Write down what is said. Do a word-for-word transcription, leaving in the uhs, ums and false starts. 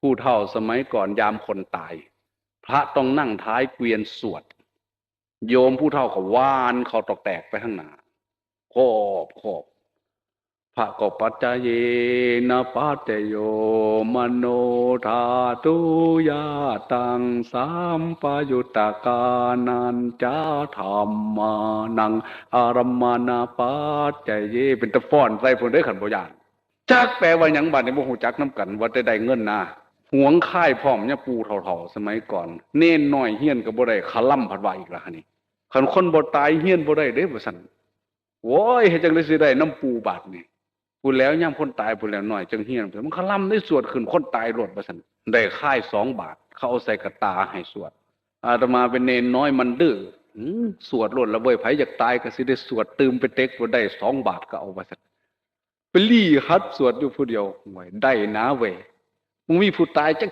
ผู้เฒ่าสมัยก่อนยามคนตาย พระต้องนั่งท้ายเกวียนสวด โยมผู้เฒ่าก็หว่านเข้าตอกแตกไปข้างหน้า ครอบครอบ พระก็ ปัจจเยนะปัจจโย มโน ธาตุ ญาตัง สัมปยุตตกานัญจะ ธัมมานัง อารัมมณปัจจเย เป็นตาฟ้อนใส่พุ้นเด้อ คันบ่ย้าน จักแปลว่าหยัง บาดนี้บ่ฮู้จักนำกัน ว่าแต่ได้เงินนา หวงคายพร้อม ยาปู่เฒ่าๆ สมัยก่อน เณรน้อยเฮียนก็บ่ได้ คะลำพัดว่าอีกละนี่ คันคนบ่ตายเฮียนบ่ได้เด้ ว่าซั่น โว้ย เฮ็ดจั่งใดสิได้นำปู่บาดนี้ พู้นแหล้วยามคนตายพู้นแหล้ว น้อยจั่งเฮียน มันคะลำได้ สวดขึ้นคนตายโลด ว่าซั่น ได้คายสองบาท เขาเอาใส่กะตาให้สวด อาตมาเป็นเณรน้อยมันดื้อ หืม สวดโลดละเว้ย ไผอยากตายก็สิได้สวดตื่มไปเต๊ก บ่ได้สองบาทก็เอา ว่าซั่น ไปหลีหัดสวดอยู่ผู้เดียว โอ้ย ได้นะเว้ย บ่มีผู้ตายจัก